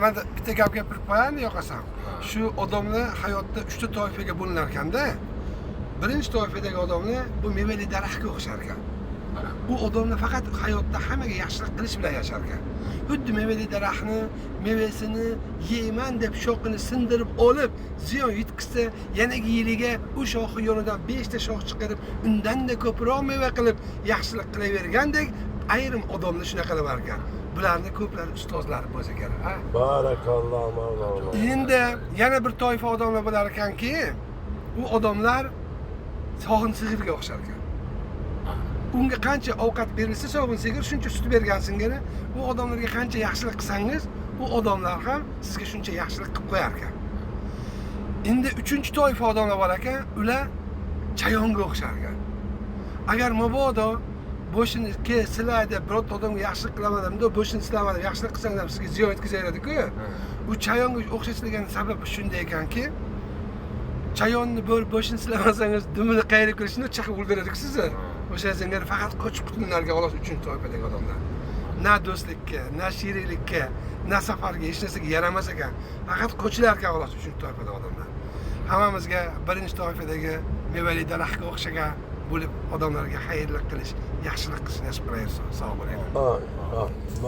Man bitta gap gapirib qo'yaymi, yoqasam? Shu odamlar hayotda uchta toifaga bo'linar ekanda. Birinchi toifadagi odamlar bu mevali daraxtga o'xshar ekan. U odamlar faqat hayotda hammaga yaxshilik qilish bilan yashar ekan. Xuddi mevali daraxtni mevasini yeyman deb shoxini sindirib olib ziyon yetkazsa, yanagi yiliga u shoxi yonidan 5 ta shox chiqarib, undanda ko'proq meva qilib yaxshilik qilavergandek, ayrim odamlar shunaqa qilar ekan. Bularni ko'plari ustozlari bo'lsa kerak, ha? Barakalloh, mavlono. Endi yana bir toifa odamlar bo'lar ekanki, u odamlar sog'in sigirga o'xshar ekan. Unga qancha ovqat berilsa, sog'in sigir shuncha sut bergan singari, u odamlarga qancha yaxshilik qilsangiz, u odamlar ham sizga shuncha yaxshilik qilib qo'yar ekan. Endi uchinchi toifa odamlar bor ekan, ular chayonga o'xshar ekan. Agar mabodo boshini silay deb birorta odamga yaxshilik qilaman deb, boshini silaman deb yaxshilik qilsangiz ham sizga ziyon yetkazaveradi-ku. U chayonga o'xshashligini sababi shunda ekanki, chayonni bo'lib boshini silamasangiz dumini qayirib kirishini chaqib o'ldiradi-ku sizni. O'sha singari faqat qochib qutulinarga xolos uchinchi toifadagi odamlar. Na do'stlikka, na sheriklikka, na safarga, hech narsaga yaramas ekan. Faqat qochilar ekan xolos uchinchi toifadagi odamlar. Hammamizga birinchi toifadagi mevali daraxtga o'xshagan bo'lib odamlarga xayrlik qilish, yaxshilik qilish nasib qilaversin. Sog' bo'linglar. Amin.